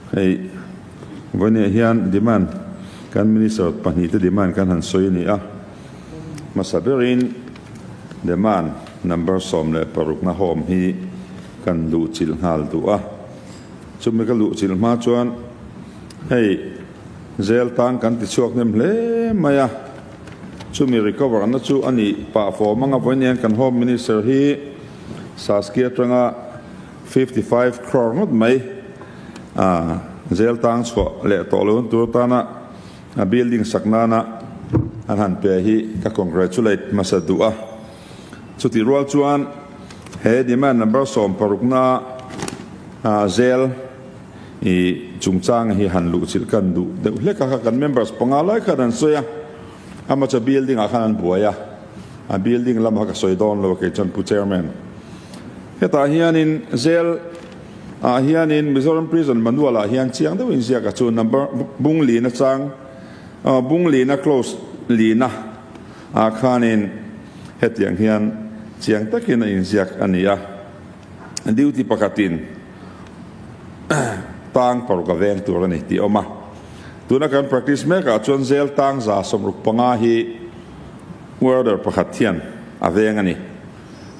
Hei vawinia hian demand kan minister pahnihte demand kan han sawi a ni a, hmasa berin demand number 16 na home hi kan luhchilh nghal duh a, chumi ka luhchilh hma chuan hei zel tang kan ti chhuak hnem hle mai a, chumi recover na chu a nih pah fawm anga vawinia hian kan home minister hi Saskia atanga 55 crore ngawt mai a zel tang chhuah leh tawh lo tur atana a building sak nana an han pe hi ka congratulate hmasa duh a. Chutih rual chuan he demand number 16 na zel i chungchang hi han luhchilh kan duh deuh hlek a kha kan members panga lai khan an sawi a, ama chu building ah khan an buai a, a building lamah ka sawi dawn lo kei chuan Pu Chairman. Hetah hianin zel ah hianin Mizoram Prison Manual ah hian chiang deuhin ziak a chu number bung lina chang bung lina clause lina ah khanin hetiang hian chiang takin a inziak a ni a, duty pakhatin tang paruk a veng tur a ni tih a awm a. Tuna kan practice mek ah chuan zel tang 165 hi warder pakhat hian a veng a ni.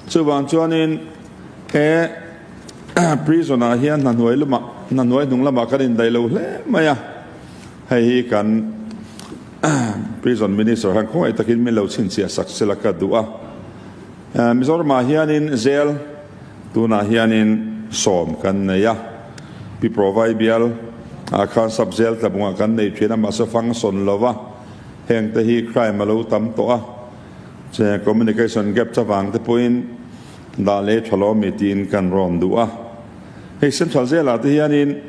Chuvang chuanin he prison ah hian hna hnuai lamah, hna hnuai hnung lamah kan indaih lo hle mai a, hei hi kan prison minister khan khawngaih takin min lo chhinchhiah sak sela ka duh a. Mizoramah hianin jail tunah hianin 10 kan nei a, Pi Provai bial ah khan sub jail tlabungah kan nei thin a, mahse function lova heng te hi crime a lo tam tawh a. Che communication gap chavang te pawhin dah leh tha lo mi tiin kan rawn duh a. Hei central zelah te hianin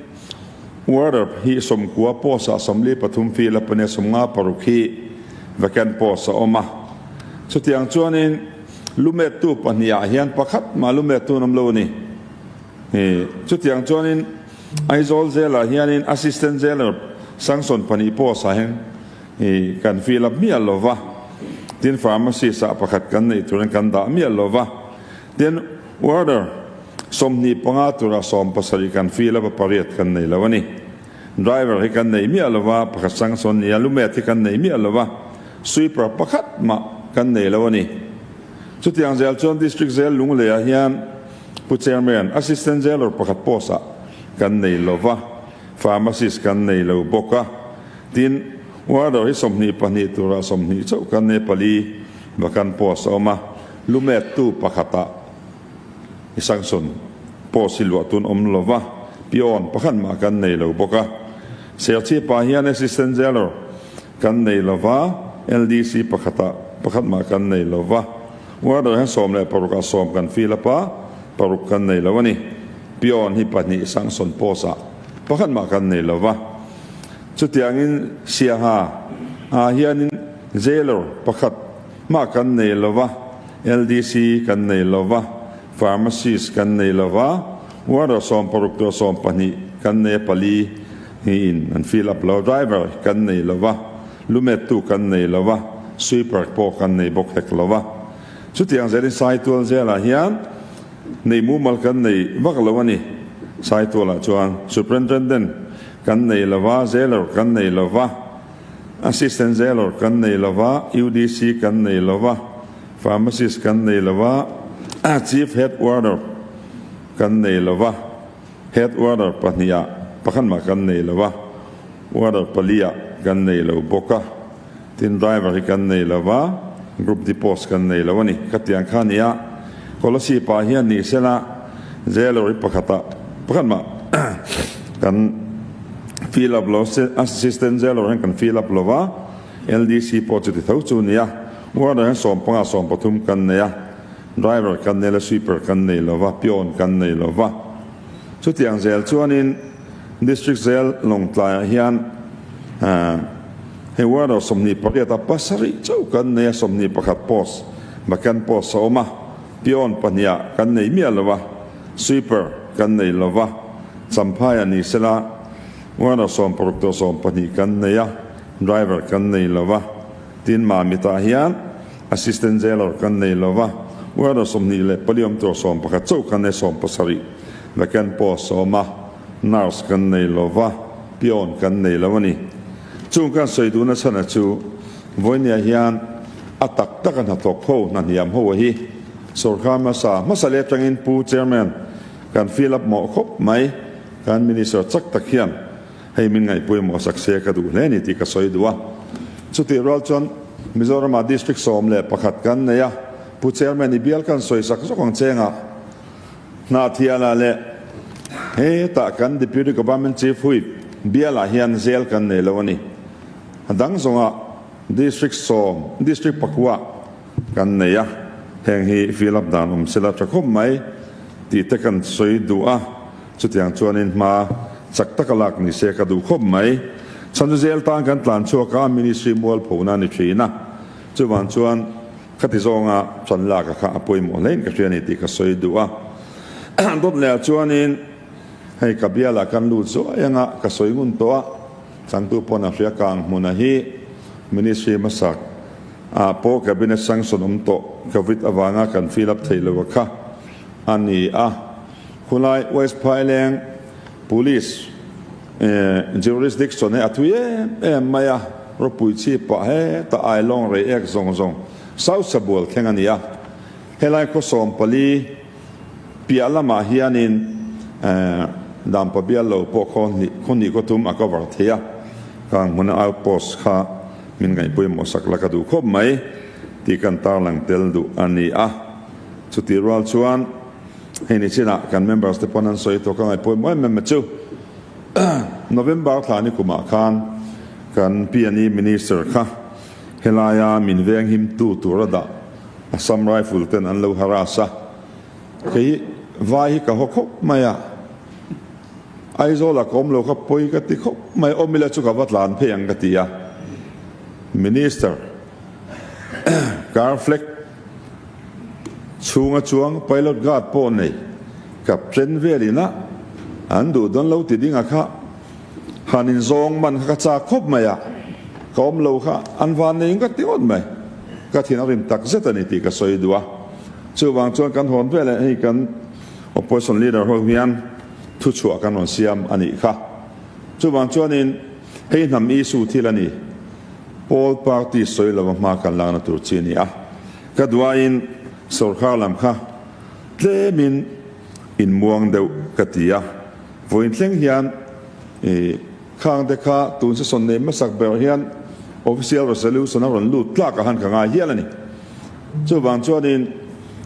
warder hi 90 post ah 43 fill up ania 56 hi vacant post a awm a. Chutiang chuanin lumet tu pahnih ah hian pakhat mah lumet tu an awm lo a ni. Chutiang chuanin Aizawl zelah hianin assistant jailer sanction pahnih post ah hian I kan fill up miah lo va, tin pharmacist ah pakhat kan neih turin kan dah miah lo va, tin order 25 tura 70 kan fill up a pariat kan nei lo a ni. Driver hi kan nei miah lo va, pakhat sanction nia lumet hi kan nei miah lo va, sweeper pakhat mah kan nei lo a ni. Chutiang zel chuan district zel Lunglei ah hian Pu Chairman, Assistant Jailer pakhat post ah kan nei lo va, pharmacist kan nei lo bawk a. Tin, warder hi 22 tura 20 chauh kan nei pali vacant post a awm a, lumet tu pakhatah i sanction post hi luah tun awm lo va, peon pakhat mah kan nei lo bawk a. Serchhip-ah hian assistant jailer kan nei lo va, LDC pakhatah pakhat mah kan nei lo va, warder hian 16 ah 10 kan fill up a, paruk kan nei lo a ni. Peon hi pahnih sanction post ah pakhat mah kan nei lo va. Chutiangin Siaha ah hianin jailer pakhat mah kan nei lo va, LDC kan nei lo va, pharmacist kan nei lo va, warder 16 tur 12 kan nei a pali in an fill up lo, driver kan nei lo va, lumettu kan nei lo va, sweeper pawh kan nei bawk hek lo va. Chutiang zelin Saitual jail-ah hian nei mumal kan nei vak lo a ni. Saitualah chuan superintendent kan nei lo va, jailer kan nei lo va, assistant jailer kan nei lo va, UDC kan nei lo va, pharmacist kan nei lo va, chief head warder kan nei lo va, head warder pahnih ah pakhat mah kan nei lo va, warder pali ah kan nei lo bawk a, tin driver hi kan nei lo va, group D post kan nei lo a ni. Ka tiang kha a ni a, Kolasib ah hian ni sela jailer hi pakhat ah pakhat mah kan fill up lo, assistant jailer hian kan fill up lo va, LDC pawh chuti tho chu a ni a, warder hian 15 13 kan nei a, driver kan nei la sweeper kan nei lo va, peon kan nei lo va. Chutiang zel chuanin district jail Lawngtlaiah hian hei warder 28 a pasarih chauh kan nei a, 21 post vacant post a awm a, peon pahnih kan nei miah lo va, sweeper kan nei lo va, Champhai a ni sela warder 60 tur 12 kan nei a, driver kan nei lo va, tin Mamitah hian assistant jailer kan nei lo va, warder 24 awm tur 11 chauh kan nei, 70 vacant post a awm a, Nurse kan nei lo va, peon kan nei lo a ni. Chung kan sawi duhna chhana chu vawinia hian a tak taka hnathawk ho, hna hniam ho a hi sawrkar hmasa hmasa leh atangin Pu Chairman kan fill up mawh khawp mai, kan Minister chak tak hian hei min ngaihpawimawh sak se ka duh hle ni tih ka sawi duh a. Chutih rual chuan Mizoramah District 11 kan nei a, Pu Chairman i bial kan sawi sak zawk ang chengah, Hnahthialah leh hetah kan Deputy Government Chief Whip bialah hian zel kan nei lo a ni. A dang zawngah District sawm, District pakua kan nei a, heng hi fill up dan awm sela tha khawp mai tih te kan sawi duh a, chutiang chuanin hma chak taka lak ni se ka duh khawp mai. Chhan chu zel tan kan tlan chhuak a, Ministry mualphona a ni thin a, chuvang chuan Khati zawnga chuan lak a kha a pawimawh hlein ka hria a ni tih ka sawi duh a. Dawt leh ah chuanin hei ka bialah kan lut zuai anga ka sawi ngun tawh a, changtu pawn a hria kang hmuna hi Ministry hmasak ah pawh Cabinet sanction awm tawh Covid avanga kan fill up theih lo a kha a ni a. Khulai West Phaileng Police Jurisdiction hi a thui em em mai a, ropui chi pah heta Ailawng rei ek zawng zawng South Sabual thleng a ni a. Helai khaw 14 piah lamah hianin Dampa bial lo pawh khaw hnih khaw thum a cover thei a, kang hmuna outpost kha min ngaihpawimawh sak la ka duh khawp mai tih kan tarlang tel duh a ni a. Chutih rual chuan Hei ni chinah kan members te pawn an sawi tawh ka ngaihpawimawh em em a chu. November thla ni kumah khan kan PNE Minister kha helaia min veng him tu tur a dah Assam Rifle ten an lo harass a. Kei vai hi ka haw khawp mai a, Aizawl ah ka awm lo kha pawi ka ti khawp mai, awm ila chu ka va tlan phei ang ka ti a. Minister car flag Chhunga chuang pilot guard pawh nei kap chen velin a an duh dawn lo ti ding a kha han in zawng man kha ka chak khawp mai a, ka awm lo kha an van nei in ka ti ngawt mai, ka thin a rim tak zet a ni tih ka sawi duh a, chuvang chuan kan hawn veleh hei kan opposition leader ho hian thuchhuah kan rawn siam a nih kha, chuvang chuanin hei hnam issue thil a ni. Pawl party sawi lova hma kan lakna tur chi a ni a, ka duaiin sawrkar lam kha tlemin inmuang deuh ka ti a, vawiin thleng hian i khang te kha tun season nei hmasak ber hian official resolution a rawn lut tlak ah han ka ngai hial a ni. Chuvang chuanin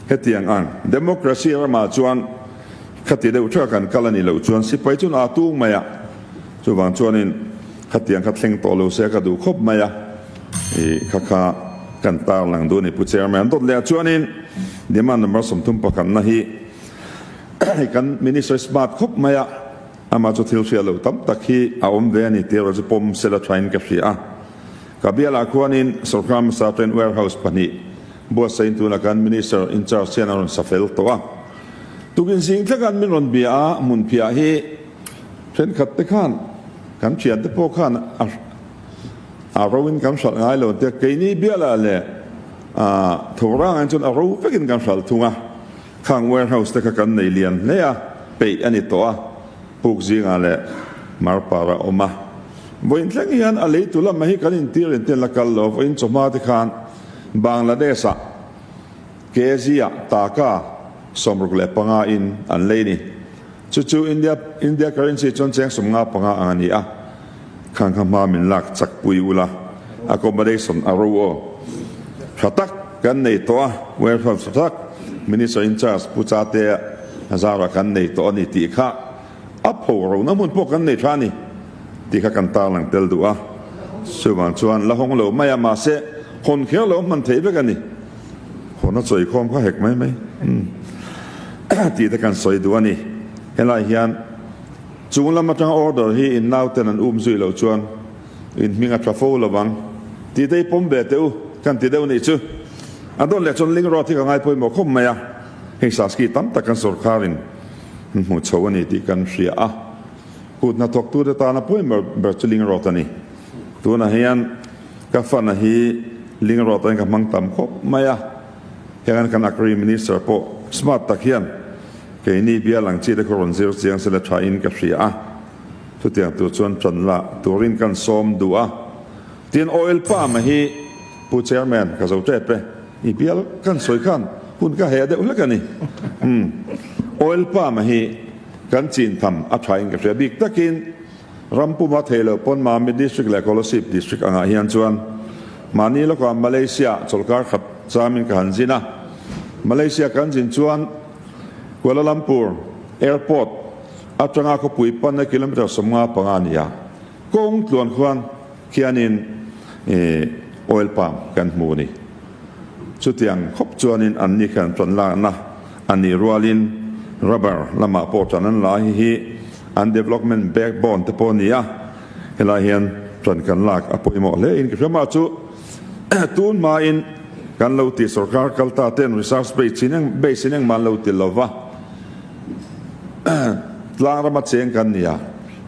hetiang ang democracy ramah chuan khati deuh theuh a kan kal a nih loh chuan sipai chuan aa tung mai a, Chuvang chuanin khatiang kha thleng tawh lo se ka duh khawp mai a, i kha kha kan tarlang duh a ni Pu Chairman. Dawt leh ah chuanin demand number 31 na hi kan Minister smart khawp mai a, amah chu thil hriat loh tam tak hi a awm ve a ni tih erawh chu pawm sela thain ka hria a. Ka bialah khuanin sawrkar hmasa train warehouse pahnih buatsain tunah kan Minister in charge hian a rawn sa fel tawh a. Tukin zing thlengah min rawn bia a, hmunphiah hi Thenkhat te khan kan thiante pawh khan a ro in kan hralh ngai lo tia keini bialah leh thawrang ah chuan a ro vekin kan hralh thung a, khang warehouse te kha kan nei lian hle a, peih a ni tawh a, puk zingah leh marpar a awm a. Vawiin thleng hian a leitu lamah hi kan intir intin la kal lo, vawiin chawhma te khan Bangladesh ah kg ah taka 65 in an lei ni. Chu chu India India currency chuan cheng 55 ang a ni a, khang kha hma min lak chak pui ula, accommodation a ro aw tha tak kan nei tawh a, welfare tha tak Minister in charge Pu Chate a zarah kan nei tawh a ni tih kha a pho rona hmun pawh kan nei tha a ni tih kha kan tarlang tel duh a, chuvang chuan la hawng lo mai a mahse hawn kher lo hman theih vek a ni. Hawn a chawi khawm kha hek mai mai tih te kan sawi duh a ni. Helai hian chung lam atanga order hi in nauten an um zui loh chuan in hming a tha fo lovang tih te hi pawm ve teh u kan ti deuh nih chu. A dawn leh chuan link road hi ka ngai pawimawh khawp mai a, hei Saski tam tak kan sawrkharin an hmuh chho a ni tih kan hria a, kut hnathawktute tana pawimawh ber chu link road a ni. Tunah hian ka fana hi ling rawt ain ka hmang tam khawp mai a, heng an kan Agri Minister pawh smart tak hian Keini bial ang chi te khaw rawn zir chiang sela tha in ka hria a, chutiang tur chuan tan la turin kan sawm duh a. Tin, oil palm a hi Pu Chairman ka zo tep e, i bial kan sawi khan hun ka heh deuh hlek a ni. Umm, oil palm a hi kan chin tham a tha in ka hria bik takin ram puma thei loh pawn Mamit District leh Kolasib District angah hian chuan mahni lawkah Malaysia chawlhkar khat chamin ka han zin a, Malaysia kan zin chuan Kuala Lumpur Airport atanga khawpui panna kilometre 55 a ni a, kawng tluan khuan khianin oil palm kan hmu a ni. Chutiang khawp chuanin anni khan tan lakna a nih rualin rubber lamah pawh tan an la hi hi an development backbone te pawh a ni a, helai hian tan kan lak a pawimawh hle in ka hria. Mah chu tun hmain kan lo ti sorkar kal ta ten research base in base in engmah an lo ti lova, tlang rama cheng kan ni a,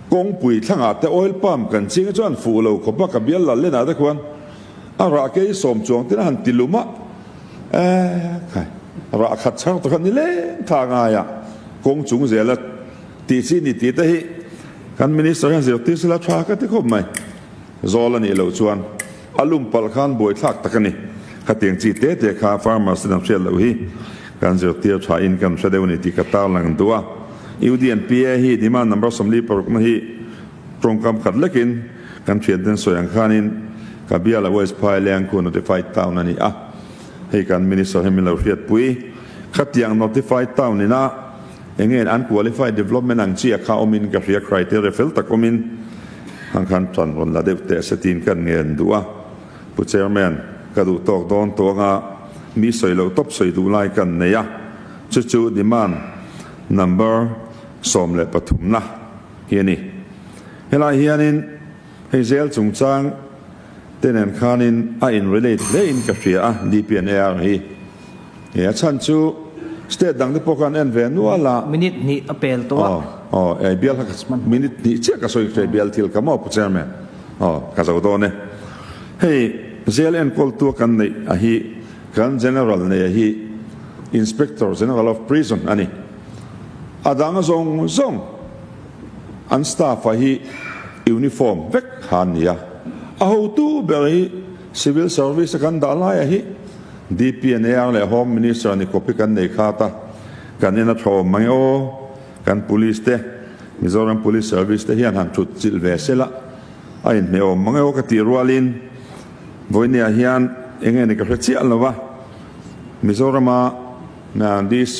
kawngpui thlangah te oil palm kan ching chuan fuh lo khawp a, ka bial lal lenah te khuan A rah kei sawm chuang ten a han ti lum a, eh khai, rah khat chhar tak a ni leng tha ngai a, kawng chung zela tih chi ni tih te hi kan minister hian zirtir sela tha ka ti khawp mai. Zawl a nih loh chuan a lum palh khan buaithlak tak a ni. Khatiang chi te te kha farmers ten an hriat loh hi kan zirtir tha in kan hre deuh a ni tih ka tarlang duh a. UDNPA hi demand number 46 na hi tawngkam khat lekin Kan thianten sawi ang khanin ka biala West Phaileng khu notified town a ni a, hei kan Minister hi min lo hriatpui. Khatiang notified town ina eng nge unqualified development ang chi a kha awmin ka hria criteria fel tak awmin ang khan tan rawn la deuh teh se tiin kan ngen duh a. Pu Chairman, ka duh tawk dawn tawh anga mi sawi loh tawp sawi duh lai kan nei a, chu chu demand number 13 na hi a ni. Helai hianin hei zel chungchang te nen khanin a in relate hle in ka hria a, DPNAR hi. He a chhan chu state dang te pawh khan en ve nual a. Minute hnih a pel tawh a. Aw, aw, ei bial kha minute hnih chiah ka sawi hre bial thil ka maw Pu Chairman. Aw, ka zo dawn e. Hei zel enkawltu a kan neih a hi kan General nei a hi Inspector General of Prison a ni. A dang zawng zawng. An staff ah hi uniform vek kha an ni a, a hotu ber hi civil service a kan dah lai ah hi DPNAR leh Home Minister ni khawp hi kan nei khat a, kan en a tha awm mang e aw, kan police te Mizoram Police Service te hian han thut chilh ve sela a inhmeh awm mang e aw ka tih rualin vawinia hian eng nge ni ka hre chiah lo a, Mizorama DC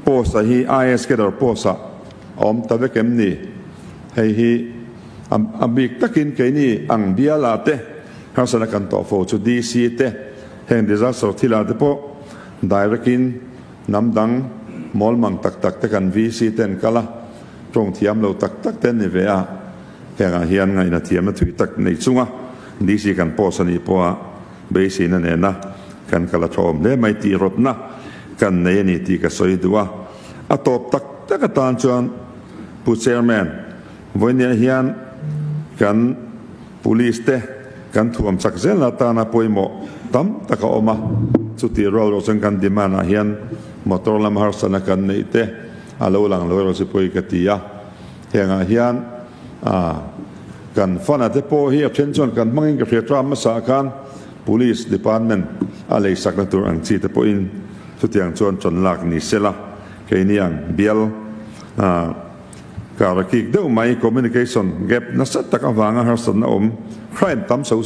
post ah hi IS cadre post ah A awm ta vek em ni? Hei hi a bik takin keini ang biala te harsatna kan tawh fo chu DC te heng disaster thila te pawh direct in hnam dang mawlmang tak tak te kan VC te an kal a, tawng thiam lo tak tak te an ni ve a, hengah hian ngaihna thiamna thui tak nei chunga DC kan post a nih pawha beiseina nena kan kal a tha awm hle mai tih rawtna kan nei a ni tih ka sawi duh a. A tawp tak tak atan chuan Pu Chairman, vawinia hian kan Police te kan thuam chak zel atana pawimawh tam tak a awm a, chutih rual rual chuan kan demand ah hian motor lam harsatna kan neih te a lo lang lo erawh chu pawi ka ti a, hengah hian kan fund-a te pawh hi a then chuan kan hmangin ka hria tram hmasa ah khan Police Department a leisakna tur ang chi te pawhin Chutiang chuan chawn lak ni sela, keini ang bial kar a kik deuh mai, communication gap nasa tak avanga harsatna awm, crime tam so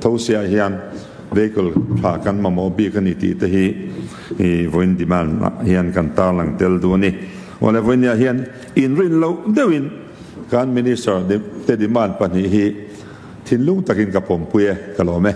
tho sia hian vehicle tha kan mamawh bik a ni tih te hi vawiin demand ah hian kan tarlang tel duh a ni. Awle vawinia hian inrin loh deuhin kan minister te demand pahnih hi thinlung takin ka pawmpui e, ka lawm e.